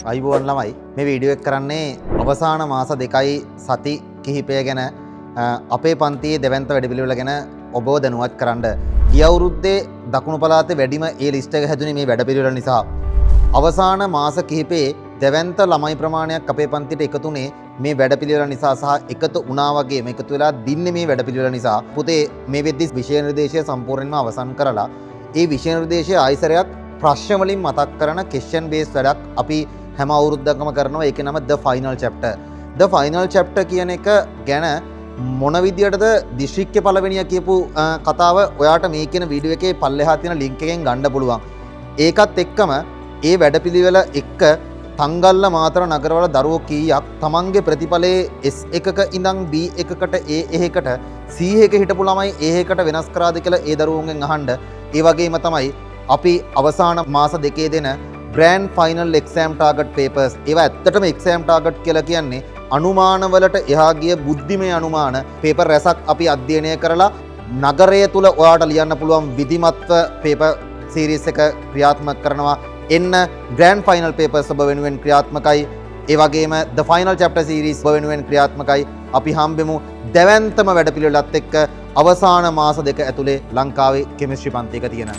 ආයුබෝවන් ළමයි. මේ වීඩියෝ එක කරන්නේ අවසාන මාස 2යි සති කිහිපය ගැන, අපේ පන්තියේ දැවැන්ත වැඩපිළිවෙල ගැන ඔබව දැනුවත් කරන්න. ගිය අවුරුද්දේ දකුණු පළාතේ වැඩිම ඒ ලිස්ට් එක හැදුනේ මේ වැඩපිළිවෙල නිසා. අවසාන මාස කිහිපේ දැවැන්ත ළමයි ප්‍රමාණයක් අපේ පන්තියට එකතු වුණේ මේ වැඩපිළිවෙල නිසා සහ එකතු වුණා වගේම එකතු වෙලා දින්නේ මේ වැඩපිළිවෙල නිසා. පුතේ, මේ වෙද්දි විෂය නිර්දේශය සම්පූර්ණයෙන්ම අවසන් කරලා ඒ විෂය නිර්දේශය ආයිසරයක් ප්‍රශ්න වලින් මතක් කරන ක්වෙස්චන් බේස් වැඩක් අපි හැම අවුරුද්දකම කරනවා. ඒකේ නම The Final Chapter. The Final Chapter කියන එක ගැන මොන විදියටද දිස්ත්‍රික්කේ පළවෙනිය කියපු කතාව ඔයාට මේ කියන වීඩියෝ එකේ පල්ලෙහා තියෙන ලින්ක් එකෙන් ගන්න පුළුවන්. ඒකත් එක්කම ඒ වැඩපිළිවෙල එක්ක තංගල්ල, මාතර නගරවල දරුවෝ කීයක් තමන්ගේ ප්‍රතිඵලයේ S එකක ඉඳන් B එකකට, A එකකට, C එක හිටපු ළමයි A එකට වෙනස් කරාද කියලා ඒ දරුවන්ගෙන් අහන්න. ඒ වගේම තමයි අපි අවසාන මාස 2 දෙන grand final exam target papers. ඒවා ඇත්තටම එක්සෑම් ටාගට් කියලා කියන්නේ අනුමානවලට එහා ගිය බුද්ධිමය අනුමාන පේපර් රැසක් අපි අධ්‍යයනය කරලා නගරය තුල ඔයාට ලියන්න පුළුවන් විධිමත්ව පේපර් සීරීස් එක ක්‍රියාත්මක කරනවා. එන්න, ග්‍රෑන්ඩ් ෆයිනල් පේපර්ස් ඔබ වෙනුවෙන් ක්‍රියාත්මකයි. ඒ වගේම The Final Chapter series ඔබ වෙනුවෙන් ක්‍රියාත්මකයි. අපි හම්බෙමු දැවැන්තම වැඩපිළිවෙලත් එක්ක අවසාන මාස 2 ඇතුලේ ලංකාවේ කෙමිස්ට්‍රි පන්තියක තියෙන.